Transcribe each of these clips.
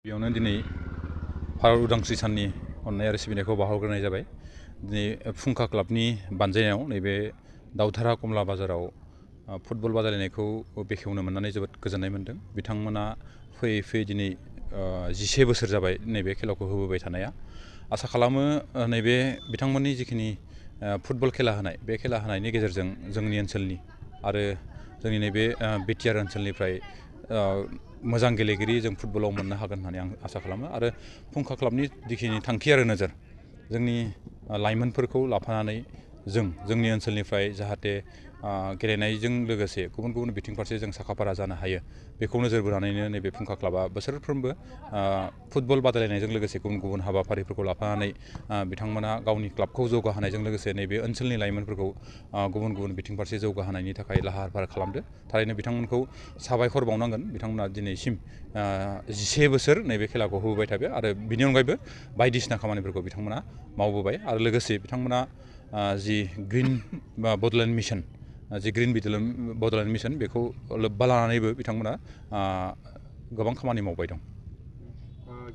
बेयावनो दिनै भारत उदांस्रि साननि अननाय आरो सिबिनायखौ बावहरग्रोनाय जाबाय। दिनै फुंखा क्लाबनि बानजायनायाव नैबे दावधारा कमला बाजाराव फुटबल बादायलायनायखौ बेखेवनो मोननानै जोबोद गोजोननाय मोन्दों। बिथांमोना फैयै फैयै दिनै 11 बोसोर जाबाय नैबे खेलाखौ होबोबाय थानाया। आसा खालामो नैबे बिथांमोननि जिखिनि फुटबल खेला होनाय बे खेला होनायनि गेजेरजों जोंनि ओनसोलनि आरो जोंनि नैबे बिटिआर ओनसोलनिफ्राय मोजां गेलेगिरि जों फुटबलाव मोननो हागोन होननानै आं आसा खालामो। आरो फुंखा क्लाबनि जिखिनि थांखि आरो नोजोर जोंनि लाइमोनफोरखौ लाफानानै जोंनि ओनसोलनिफ्राय जाहाथे गेलेनायजों लोगोसे गुबुन गुबुन बिथिं फारसे जों साखाफारा जानो हायो बेखौ नोजोर बोनानैनो नैबे फुंखा क्लाबा बोसोरफ्रोमबो फुटबल बादायलायनायजों लोगोसे गुबुन गुबुन हाबाफारिफोरखौ लाफानानै बिथांमोना गावनि क्लाबखौ जौगाहोनायजों लोगोसे नैबे ओनसोलनि लाइमोनफोरखौ गुबुन गुबुन बिथिं फारसे जौगाहोनायनि थाखाय लाहार फाहार खालामदो। थारैनो बिथांमोनखौ साबायखर बावनांगोन। बिथांमोना दिनैसिम 11 बोसोर नैबे खेलाखौ होबोबाय थाबाय आरो बिनि अनगायैबो बायदिसिना खामानिफोरखौ बिथांमोना मावबोबाय आरो लोगोसे बिथांमोना जि ग्रिन बडलेण्ड मिशन जि ग्रिन बडलेण्ड मिशन बेखौ लोब्बा लानानैबो बिथांमोना गोबां खामानि मावबाय दं।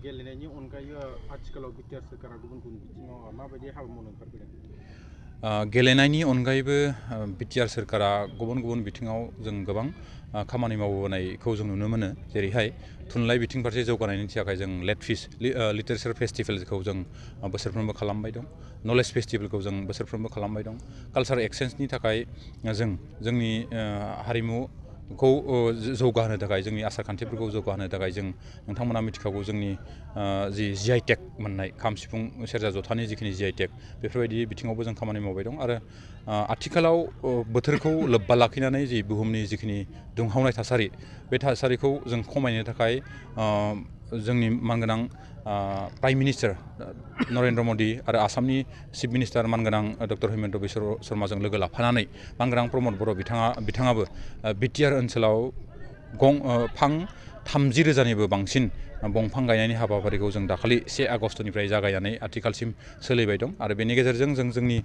गेलेनायनि अनगायै आथिखालाव बिटिआर सोरखारा गुबुन गुबुन बिथिङाव माबायदि हाबा मावनो ओंखारबोदों? गेलेनायनि अनगायैबो बिटिआर सोरखारा गुबुन गुबुन बिथिङाव जों गोबां खामानि मावबोनायखौ जों नुनो मोनो। जेरैहाय थुनलाइ बिथिं फारसे जौगानायनि थाखाय जों लिटारेचार फेस्टिभेलखौ जों बोसोरफ्रोमबो खालामबाय दं। नलेज फेस्टिभेलखौ जों बोसोरफ्रोमबो खालामबाय दं। कालचार एक्सचेन्जनि थाखाय जोंनि हारिमुखौ जौगाहोनो थाखाय जोंनि आसार खान्थिफोरखौ जौगाहोनो थाखाय नोंथांमोना मिथिखागौ जोंनि जि GI टेग मोननाय खाम सिफुं सेरजा जथानि जिखिनि GI टेग बेफोरबायदि बिथिङावबो जों खामानि मावबाय दं। आरो आथिखालाव बोथोरखौ लोब्बा लाखिनानै जि बुहुमनि जिखिनि दुंहावनाय थासारि बे थासारिखौ जों खमायनो थाखाय जोंनि मानगोनां प्राइम मिनिस्टार नरेन्द्र मदि आरो आसामनि चिफ मिनिस्टार मानगोनां डक्टर हिमन्त बिश्व शर्माजों लोगो लाफानानै मानगोनां प्रमद बर' बिथाङाबो बिटिआर ओनसोलाव फां 30,000निबो बांसिन दंफां गायनायनि हाबाफारिखौ जों दाखालि 1 आगस्टनिफ्राय जागायनानै आथिखालसिम सोलिबाय दं। आरो बेनि गेजेरजों जोंनि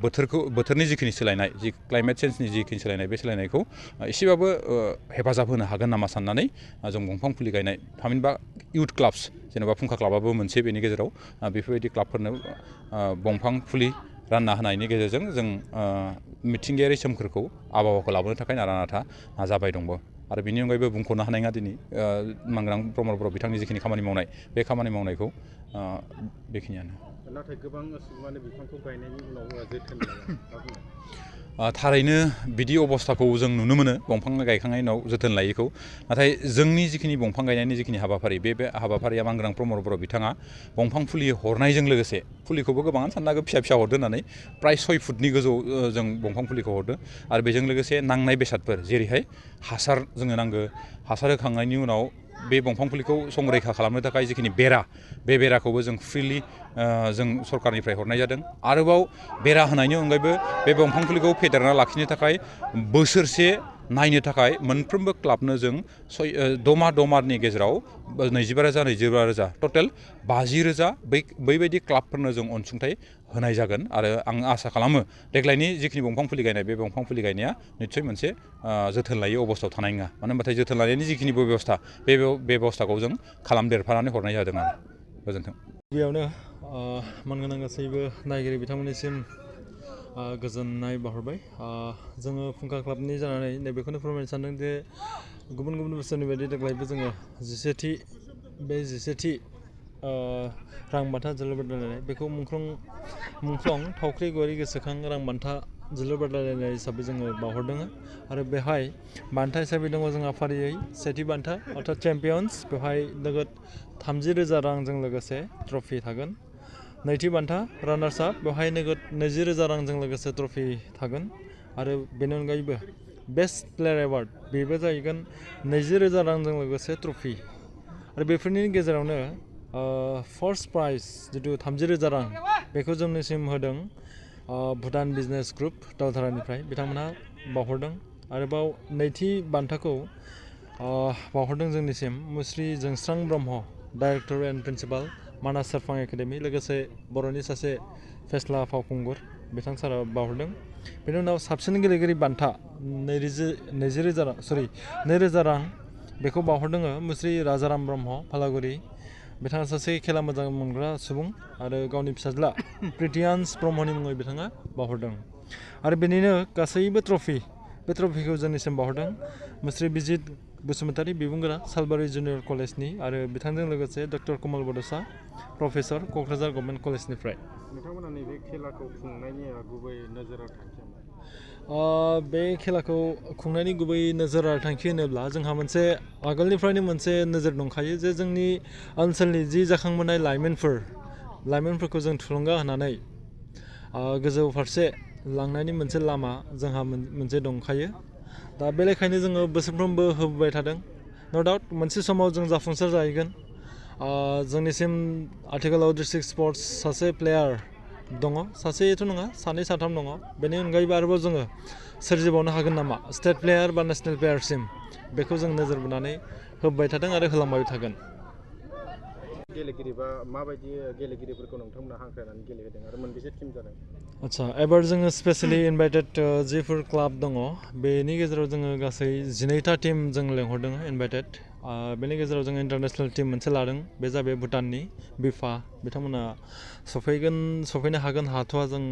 बोथोरनि जिखिनि सोलायनाय जि क्लाइमेट चेन्जनि जिखिनि सोलायनाय बे सोलायनायखौ एसेबाबो हेफाजाब होनो हागोन नामा साननानै जों दंफां फुलि गायनाय थामहिनबा इउथ क्लाब्स जेनेबा फुंखा क्लाबाबो मोनसे बेनि गेजेराव बेफोरबायदि क्लाबफोरनो दंफां फुलि रानना होनायनि गेजेरजों जों मिथिंगायारि सोमखोरखौ आबहावाखौ लाबोनो थाखाय नारा नाथा नाजाबाय दंबो। आरो बेनि अनगायैबो बुंख'नो हानाय नङा दिनै मानगोनां प्रमद बर' बिथांनि जिखिनि खामानि मावनाय बे खामानि मावनायखौ बेखिनियानो। नाथाय गोबां सुबुङानो बिफांखौ गायनायनि उनाव जोथोन लाया। थारैनो बिदि अबस्थाखौ जों नुनो मोनो दंफां गायखांनायनि उनाव जोथोन लायैखौ। नाथाय जोंनि जिखिनि दंफां गायनायनि जिखिनि हाबाफारि बे हाबाफारिया मानगोनां प्रमद बर' बिथाङा दंफां फुलि हरनायजों लोगोसे फुलिखौबो गोबाङानो साननो हागौ फिसा हरदो होननानै प्राय 6 फुटनि गोजौ जों दंफां फुलिखौ हरदो। आरो बेजों लोगोसे नांनाय बेसादफोर जेरैहाय हासार जोंनो नांगौ। हासार होखांनायनि उनाव बे दंफां फुलिखौ संरैखा खालामनो थाखाय जिखिनि बे बेराखौबो जों फ्रिलि जों सरकारनिफ्राय हरनाय जादों। आरोबाव बेरा होनायनि अनगायैबो बे दंफां फुलिखौ फेदेरना लाखिनो थाखाय बोसोरसे नायनो थाखाय मोनफ्रोमबो क्लाबनो जों 6 माहनि गेजेराव 25,000 टटेल 50,000 बैबायदि क्लाबफोरनो जों अनसुंथाइ होनाय जागोन। आरो आं आसा खालामो देग्लायनि जिखिनि दंफां फुलि गायनाय बे दंफां फुलि गायनाया निस्सय मोनसे जोथोन लायै अबस्थायाव थानाय नङा। मानो होनबाथाय जोथोन लानायनि जिखिनि बेबस्था बे बेबस्थाखौ जों खालामदेरफानानै हरनाय जादों आरो। गोजोन्थों। गिबियावनो मानगोनां गासैबो नायगिरि बिथांमोननिसिम गोजोननाय बावहरबाय। जोङो फुंखा क्लाबनि जानानै नैबेखौनो फोरमायनो सानदों जे गुबुन गुबुन बोसोरनि बायदि देग्लायबो जोङो 11थि रां बान्था जोलुर बादायलायनाय बेखौ मुंख्लं थावख्रि गयारि गोसोखां रां बान्था जोलुर बादायलायनाय हिसाबै जोङो बावहरदों। आरो बेहाय बान्था हिसाबै दङ जोंहा फारियै सेथि बान्था अर्थात चेम्पियन्स बेवहाय नोगोद 30,000 रांजों लोगोसे ट्रफि थागोन। नैथि बान्था रानार्स आप बेवहाय नोगोद 20,000 रांजों लोगोसे ट्रफि थागोन। आरो बेनि अनगायैबो बेस्ट प्लेयार एवार्ड बेबो जाहैगोन 20,000 रांजों लोगोसे ट्रफि। आरो बेफोरनि गेजेरावनो फार्स्ट प्राइज जिथु 30,000 रां बेखौ जोंनिसिम होदों भुटान बिजनेस ग्रुप दावधारानिफ्राय बिथांमोनहा बावहरदों। आरोबाव नैथि बान्थाखौ बावहरदों जोंनिसिम मुस्रि जोंस्रां Brahma director and principal Manas Serfang academy लोगोसे बर'नि सासे फेस्ला फावखुंगुर बिथां सारा बावहरदों। बेनि उनाव साबसिन गेलेगिरि बान्था 2,000 रां बेखौ बावहरदों मुस्रि राजाराम ब्रह्म फालागुरि बिथाङा सासे खेला मोजां मोनग्रा सुबुं आरो गावनि फिसाज्ला प्रिटियान्स ब्रह्मनि मुङै बिथाङा बावहरदों आरो बेनिनो गासैबो ट्रफि बे ट्रफिखौ जोंनिसिम बावहरदों मुस्रि बिजित बसुमतारी बिबुंगोरा सालबारि जुनियर कलेजनि आरो बिथांजों लोगोसे डक्टर कमल बड'सा प्रफेसर क'क्राझार गभर्नमेन्ट कलेजनिफ्राय नोंथांमोना नैबे खेलाखौ खुंनायनि गुबै नोजोर आरो थांखिया मा? बे खेलाखौ खुंनायनि गुबै नोजोर आरो थांखि होनोब्ला जोंहा मोनसे आगोलनिफ्रायनो मोनसे नोजोर दंखायो जे जोंनि ओनसोलनि जि जाखांबोनाय लाइमोनफोरखौ जों थुलुंगा होनानै गोजौ फारसे लांनायनि मोनसे लामा जोंहा मोनसे दंखायो दा बे लेखायनो जोङो बोसोरफ्रोमबो होबोबाय थादों न' डाउट मोनसे समाव जों जाफुंसार जाहैगोन जोंनिसिम आथिखालाव डिस्ट्रिक्ट स्पर्ट्स सासे प्लेयार दङ सासेथ' नङा सानै साथाम दङ बेनि अनगायैबो आरोबाव जोङो सोरजिबावनो हागोन नामा स्टेट प्लेयार बा नेसनेल प्लेयारसिम बेखौ जों नोजोर बोनानै होबोबाय थादों आरो होलांबाय थागोन गेलेगिरि बा माबायदि गेलेगिरिफोरखौ नोंथांमोना हांख्रायनानै गेलेहोदों आरो मोनबेसे टिम जादों? आदसा एबार जोङो स्पेसियेलि इनभाइटेड जिफोर क्लाब दङ बेनि गेजेराव जोङो गासै 12टा टिम जों लेंहरदों इनभाइटेड बेनि गेजेराव जोङो इन्टारनेसनेल टिम मोनसे लादों बे जाबाय भुटाननि बिफा बिथांमोना सफैनो हागोन हाथ'वा जों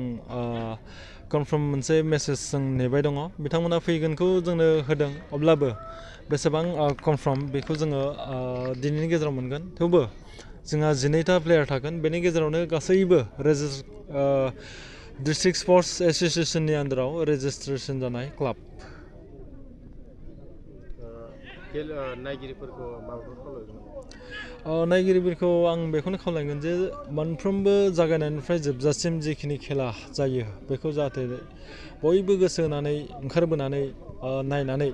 कनफार्म मोनसे मेसेज जों नेबाय दङ बिथांमोना फैगोनखौ जोंनो होदों अब्लाबो बेसेबां कनफार्म बेखौ जोङो दिनैनि गेजेराव मोनगोन थेवबो जोंहा 12टा प्लेयार थागोन बेनि गेजेरावनो गासैबो डिस्ट्रिक्ट स्पर्ट्स एस'सिएशननि आन्दाराव रेजिस्ट्रेसन जानाय क्लाब नायगिरिफोरखौ माबाफोर खावलायगोन नामा? नायगिरिफोरखौ आं बेखौनो खावलायगोन जे मोनफ्रोमबो जागायनायनिफ्राय जोबजासिम जिखिनि खेला जायो बेखौ जाहाथे बयबो गोसो होनानै ओंखारबोनानै नायनानै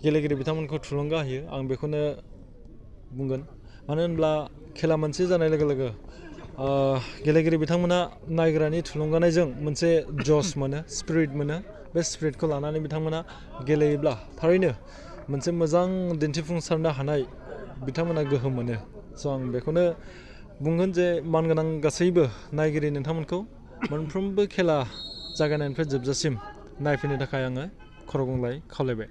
गेलेगिरि बिथांमोनखौ थुलुंगा होयो आं बेखौनो बुंगोन मानो होनब्ला खेला मोनसे जानाय लोगो लोगो गेलेगिरि बिथांमोना नायग्रानि थुलुंगानायजों मोनसे जस मोनो स्पिरिट मोनो बे स्पिरिटखौ लानानै बिथांमोना गेलेयोब्ला थारैनो मोनसे मोजां दिन्थिफुंसारनो हानाय बिथांमोना गोहो मोनो स' आं बेखौनो बुंगोन जे मानगोनां गासैबो नायगिरि नोंथांमोनखौ मोनफ्रोमबो खेला जागायनायनिफ्राय जोबजासिम नायफैनो थाखाय आङो खर' गंग्लाय खावलायबाय